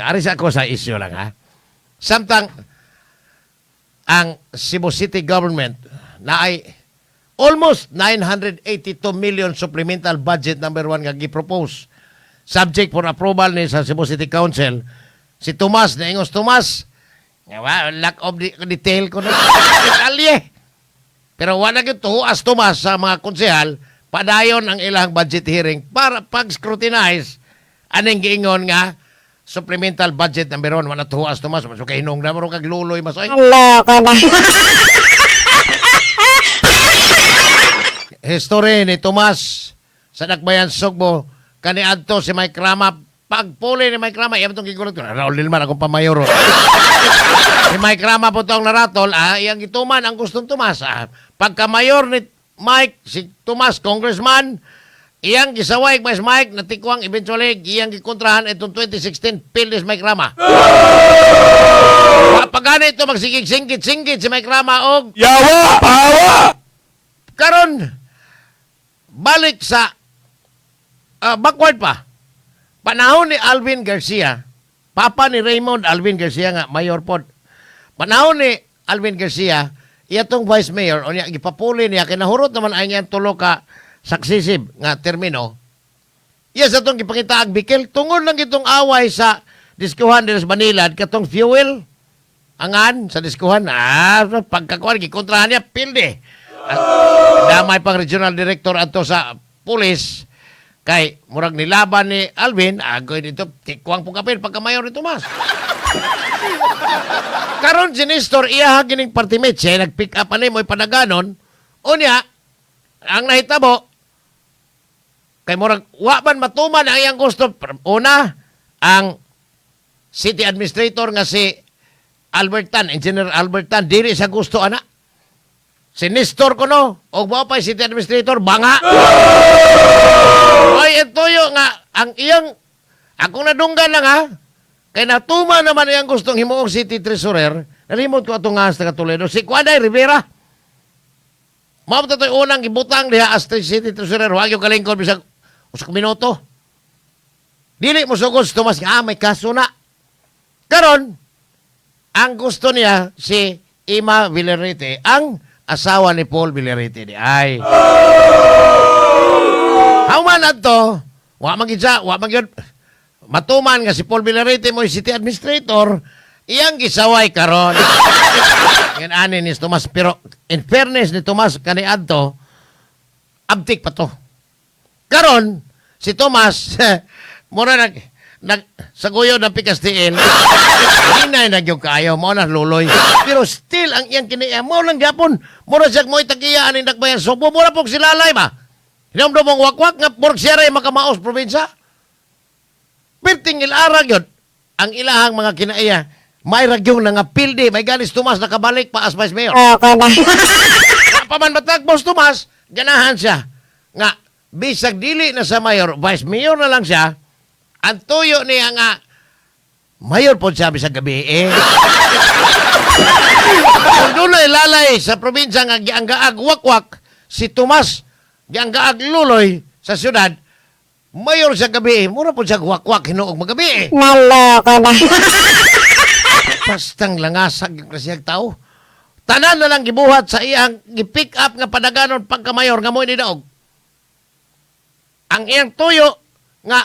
Ari sa ako sa issue lang ha. Samtang ang Cebu City Government na ay almost 982 million supplemental budget number 1 nga gi-propose subject for approval ni sa Cebu City Council, si Tomas na ingos Tomas nga lack of detail ko na detalye, pero wala gyud tuas Tomas sa mga konsehal. Padayon ang ilang budget hearing para pag-scrutinize aning giingon nga supplemental budget number 1. Wala tuas Tomas, mas kay hinong na kag luloy mas ay. Loko na. History ni Tomas sa Dakbayan Sugbo kaniadto si Mike Rama. Pagpuli ni Mike Rama, iya tong gigulat ko Raul Lilman akong pamayoro. Si Mike Rama po tong naratol, iyang gituman ang gustong Tomas. Pagka mayor ni Mike si Tomas congressman, iyang gisaway mas Mike natikwang eventually iyang gikontrahan itong 2016 Pilis Mike Rama. Pagani ito magsigig singkit-singkit si Mike Rama og Yawa! Pawa! Karon balik sa backward pa. Panahon ni Alvin Garcia, papa ni Raymond Alvin Garcia nga mayor pod. Panahon ni Alvin Garcia, iya tong vice mayor unya gipapuli niya kay nahurot naman ay niyang tulo ka successive nga termino. Iya sa tong gipangita ang bikil tungod lang itong away sa diskuhan diri sa Manila katong fuel angan sa diskuhan, pagkakuan gikontrahan niya pilde. Damay pang regional director adto sa pulis kay murag nilaban ni Alvin agoy dito tikwang pong kapil pagka mayor ni Tomas. Karon si Nestor iya gining party mate siya nag-pick up ani mo'y panaganon. Unya ang nahitabo kay murag wa man matuman ang iyang gusto. Una, ang city administrator nga si Albert Tan, Engineer Albert Tan, dili sa gusto ana. Si Nestor kuno, og mao pa city administrator, banga. Ay, itoyo nga, ang iyang, akong nadunggan lang ha, kay natuma naman iyang gustong himuong city treasurer, nalimot ko atong nga sa Toledo, si Kuanay Rivera. Mao pa to'y unang gibutang diha as city treasurer, wag yung kalingkod bisag usa ka minuto. Dili mo sugod si Tomas nga, may kaso na. Karon, ang gusto niya si Ima Villarete, ang asawa ni Paul Villarete di ay. How man adto, wa man gid siya, wa man gyud matuman nga si Paul Villarete mo city administrator, iyang gisaway karon. Ngan ani ni Tomas, pero in fairness ni Tomas kaniadto, abtik pa to. Karon si Tomas mura nag nag saguyo ng pikas tiil. Hinay na gyud kaayo mo na luloy. Pero still ang iyang kiniya mo lang gyapon. Mura siya mo'y tagiya aning Dakbayan Sugbo, mura pong silalay ba. Hinumdum mong wakwak nga murag siya ray makamaos probinsya. Perting ilara gyud ang ilahang mga kinaiya. May ragyong nangapildi, may ganis Tomas nakabalik pa as vice mayor. Loko na. Pa man matagpos Tomas, ganahan siya. Nga, bisag dili na sa mayor, vice mayor na lang siya, ang tuyo niya nga, mayor po siya bisag gabi eh. Kung dunay lalay sa probinsya nga gianggaag wakwak, si Tomas, gianggaag luloy sa syudad, mayor sa gabi eh, mura po siya wakwak hinuog magabi eh. Naloko na. Bastang langasag yung klasiyag tao. Tanan na lang gibuhat sa iyang gi-pick up nga padaganon pagkamayor nga mo'y nidaog. Ang iyang tuyo nga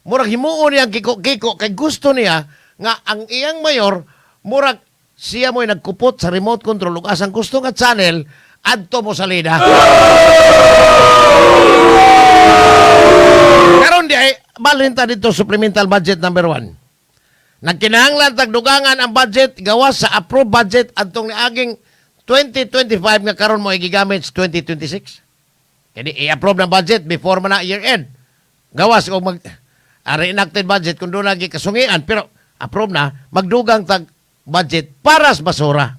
murag himuon niyang kiko-kiko kay gusto niya nga ang iyang mayor murag siya mo'y nagkupot sa remote control ug asang gusto nga channel adto mo sa lida. Karon di ay balhin ta dito supplemental budget number 1. Nagkinahanglan tagdugangan ang budget gawas sa approved budget adtong niaging 2025 nga karon mo gigamit sa 2026. Kini i-approve ng budget before man na year end. Gawas og mag reenacted budget kung doon lagi kasungian pero approve na magdugang tag budget para sa basura.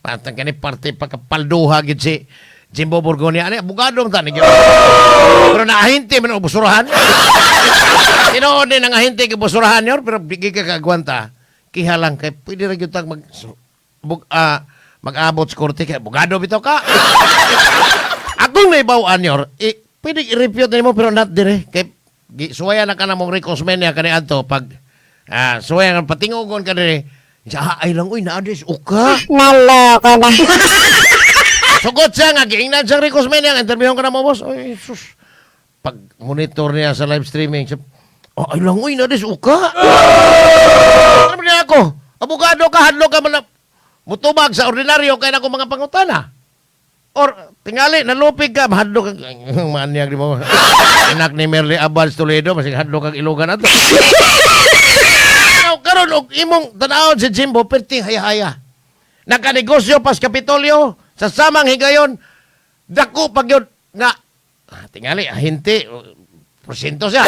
Patang kani parte pagkapalduha gid si Jimbo Borgonia ani abogadong ta ni. Pero naahinti man og basurahan. Tinuod din ang ahente kay basurahan yor pero bigay ka kagwanta. Kiha lang kay pwede ra gyud tag mag mag-abot sa korte kay abogado bitaw ka. Akong naibaw-an yor, pwede i-refute nimo pero not dire kay suwayan na ka na mong recommend niya kani adto pag Ah, so ang patingugon ka diri. Sa ay lang, uy, naadis uka. Naloko na. Sugot siya nga giingnan siyang Rico Osmeña, ang interviewon ka na mo, boss. Ay, sus. Pag monitor niya sa live streaming, siya, oh, ay lang, uy, naadis uka. Ano ba niya ako? Abogado ka, hadlo ka man na mutubag sa ordinaryo kay na mga pangutana. Or, tingali, nalupig ka, mahadlo ka. Maniyag di mo. Anak ni Merly Abad Toledo, masig hadlo kag ilugan ato. Now, karon og imong tanawon si Jimbo, perting haya-haya. Nakanegosyo pas Kapitolyo, sa samang higayon, dako pag yun nga, tingali, ahinte, porsyento siya.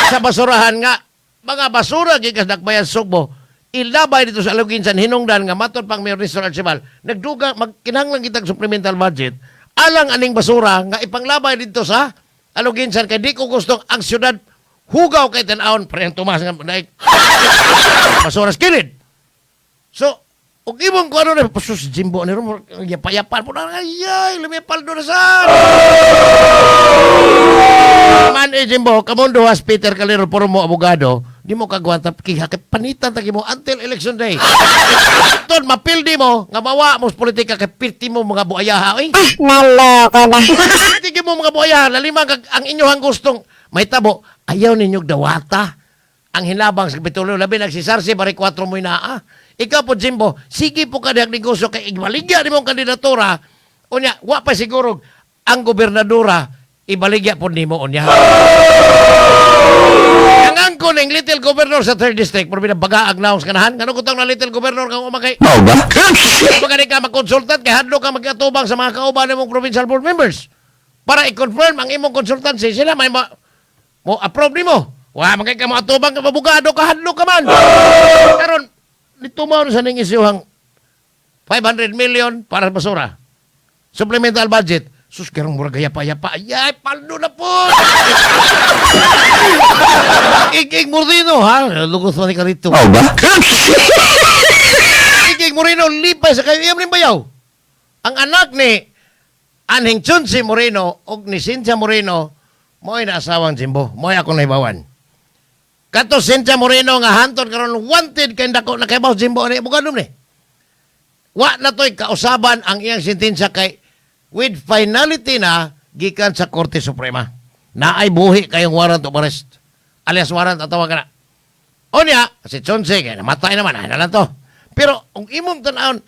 Sa basurahan nga, mga basura gikas Dakbayan Sugbo, ilabay dito sa Aloginsan, hinungdan nga matod pang Mayor Nestor Archival, nagduga, magkinahanglan kitag supplemental budget, alang aning basura nga ipanglabay dito sa Aloginsan, kay di ko gustong ang syudad hugaw kay tan-awon, parehong Tomas nga, naik, basura sa kilid. So, ug imong ko ano na, sus, Jimbo, ano rin, yapayapan po na, ay, lumipaldo na sa. Man, eh, Jimbo, kamundo has Peter Calero, puro mo abogado, di mo kagwanta, kihakit panitan tagi mo until election day. Ton, mapildi mo, nga mawa mo sa politika, kay pirti mo mga buayaha, oy. Naloko na. Pirti mo mga buayaha, lalima kag ang inyong gustong may tabo, ayaw ninyong dawata. Ang hinabang sa Kapitolyo, labi nagsisarsi, bari 4 mo'y naa. Ikaw po, Jimbo, sige po ka dihang negosyo kay ibaligya ni mong kandidatura. Unya, wa pa siguro ang gobernadora, ibaligya po nimo unya. Ang angko ning little governor sa 3rd district, pero binabagaag naong sa kanahan. Ngano kutang na little governor kang umakay? Mao ba? Magaling ka mag-consultant, kay hadlo ka magkatubang sa mga kauban nimong provincial board members. Para i-confirm ang imong consultancy, sila may mo approve nimo. Wa magkay ka mo atubang ka mabugado ka hadlo ka man. Karon nitumaw na sa ning isyuhang 500 million para sa basura. Supplemental budget. Sus, karong murag yapa-yapa. Ay, paldo na po! Igig Mordino, ha? Lugos man ka rito. Mao ba? Igig Moreno, lipay sa kayo. Iyam rin bayaw. Ang anak ni Anhing Chunsi Moreno o ni Cynthia Moreno, mo'y naasawang Jimbo. Mo'y akong naibawan. Kato Cynthia Moreno nga hanton karon wanted kay dako na kay Jimbo ani bugadom ni. Wa na to'y kausaban ang iyang sentensya kay with finality na gikan sa Korte Suprema. Naay buhi kayong warrant of arrest. Alias warrant atawag ka na. Unya, si Chonse, kaya namatay naman, ay na lang to. Pero, ang imong tanawon,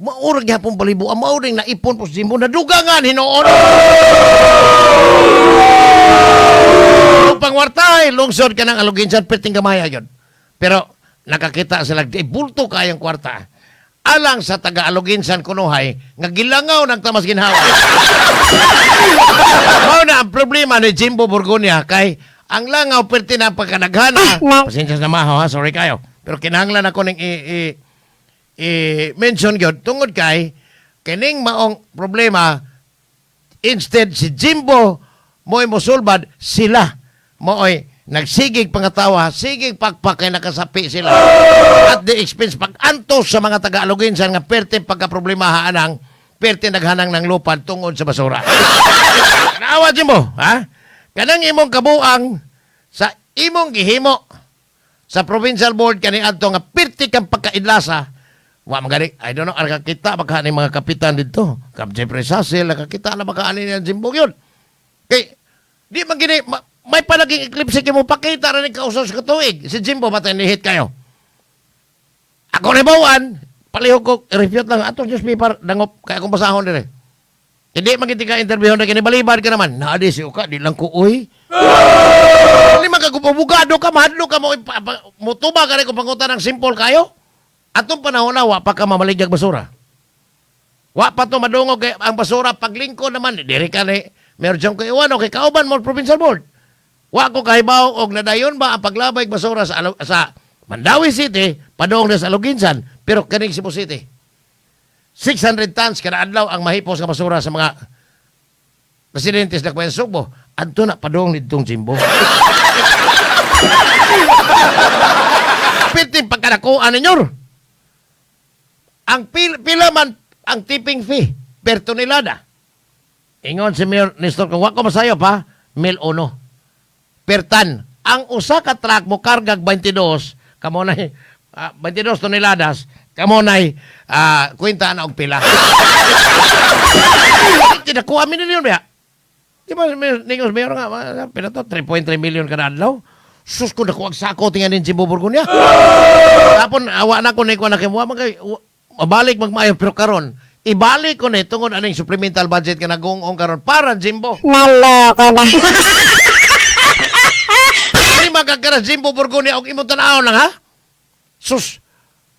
maurag gyapon balibo, ang mauring naipon po si Jimbo, nadugangan, hinuon. Pangwartay, lungsod ka ng Aloginsan, perting gamaya yun. Pero, nakakita sila, di, bulto kayang kwarta. Alang sa taga-Aloginsan kunuhay, nga gilangaw ng tamas ginhawa. Mao na ang problema ni Jimbo Borgonia kay ang langaw perti na pagkadaghana. Pasensya na maho ha, sorry kayo. Pero kinahanglan ako ning i-mention gyud tungod kay kining maong problema, instead si Jimbo mo'y mosulbad, sila mo'y nagsigig pangatawa, sigig pakpak kay nakasapi sila at the expense pag-antos sa mga taga-Aloginsan nga perte pagkaproblemahaan ang perte naghanang ng lupad tungod sa basura. Naawa, Jimbo, ha? Kanang imong kabuang sa imong gihimo sa provincial board kani adto nga pirti kang pagkaidlasa. Wa magani, I don't know, nakakita baka ni mga kapitan dito. Kap Jeffrey Sassel, nakakita na baka ani niya Jimbo yun. Kay di man gini may palaging eclipse kay mo pakita ra ni kausaw sa katuig. Si Jimbo matay ni hit kayo. Ako ni bawan, palihog ko refute lang atong newspaper dangop kay akong basahon dire. Hindi man gid ka interview na kini balibad ka naman. Naadi si Uka, di lang ko uy. Hindi man kagubugado ka, mahadlo ka mo, mutuba ka rin kung pangutan ng simple kayo. Atong panahon na, wa pa ka mamaligyag basura. Wa pa to madungog kay ang basura paglingko naman, diri ka ni Mayor John Iwano kay kauban mo provincial board. Wa ko kahibaw og nadayon ba ang paglabay og basura sa Mandaue City padung na sa Aloginsan, pero kaning Cebu City. 600 tons kada adlaw ang mahipos nga basura sa mga residentes na Kuya Sugbo. Adto na padung nidtong Jimbo. Piti pagkanakuan ninyo. Ang pila man ang tipping fee per tonelada. Ingon si Mayor Nestor, kung wa ko masayop ha, 1,001 per tan. Ang usa ka truck mo kargag 22 Kamo na 22 toneladas, kamo na kwenta na og pila. Tinakuha mi ninyo ba? Di ba, ningos mayor nga, pila to, 3.3 million kada adlaw. Sus ko, nakuha ang sako, tingnan din si Borgonia. Tapon, awa na ko na ikuha na kay man kay, mabalik magmaayo, pero karon ibalik ko na tungod aning supplemental budget ka nagungong karon para Jimbo. Naloko na. Di magkakara Jimbo Borgonia og imong tan-awon lang ha? Sus,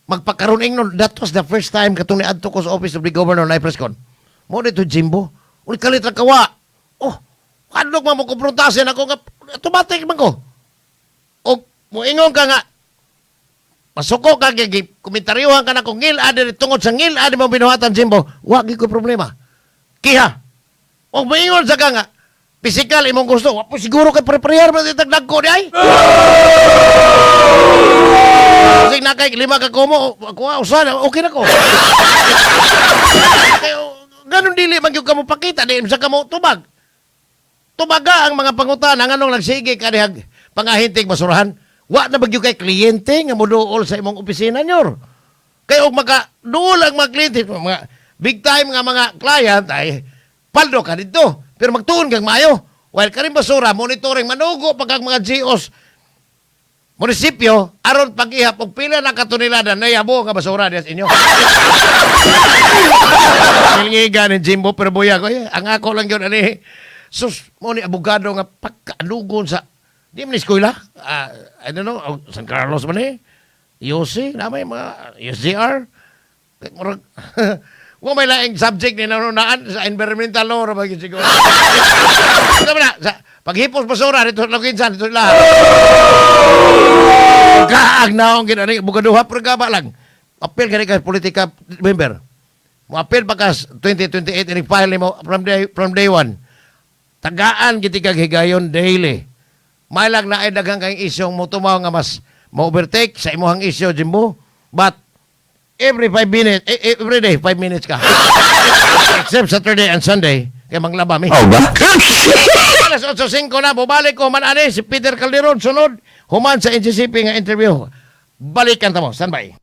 magpakaroon ingnon, that was the first time katong niadto ko sa office of the governor na press con. Mo dito Jimbo. Uli kalit ra kawa. Oh, kadlok man mo kumprontasin ako nga automatic man ko. Og moingon ka nga masuko ka gigi komentaryuhan ka na kung ngil adi tungod sa ngil adi mo binuhatan Jimbo, wa gyud ko problema. Kiha. Og moingon sa ka nga pisikal imong gusto, wa po siguro kay prepare man itag ko di ay. Kasi na kay lima ka komo, ako usa na, okay na ko. Kay, oh, ganun dili man gyud kamo pakita di sa kamo tubag. Tubaga ang mga pangutana nganong nagsige ka dihag pangahintig basurahan. Wa na ba gyud kay kliyente nga moduol sa imong opisina nyor. Kay og maka duol ang mga kliyente, mga big time nga mga client ay paldo ka dito. Pero magtuon kang maayo. While karing basura, monitoring, manugo pag ang mga GOs munisipyo aron pag-ihap og pila na katonelada na yabo nga basura diya sa inyo. Nilngiga ni Jimbo pero buya ko, eh, ang ako lang yun ani. Sus, mo ni abogado nga pagkaalugon sa di man eskwela. Ah, I don't know, oh, San Carlos man eh. UC, na may mga UCR. Kay murag wa may laing subject ni nanunaan sa environmental law ra ba gyud siguro. Ano ba na, sa paghipos basura dito sa Loginsan, dito lahat. Kaag naong ginani bugaduha pero gaba lang. Appeal gani ka politika member. Mo appeal pa ka 2028 ini file nimo from day one. Tagaan gid kag higayon daily. Mailag na ay daghang kang isyong mo tumaw nga mas mo-overtake sa imong isyo Jimbo. But every 5 minutes, every day 5 minutes ka. Except Saturday and Sunday kay manglaba mi. Oh ba? Alas 8:05 na, bubalik ko man ani si Peter Calderon sunod human sa NCCP nga interview. Balikan ta mo, standby.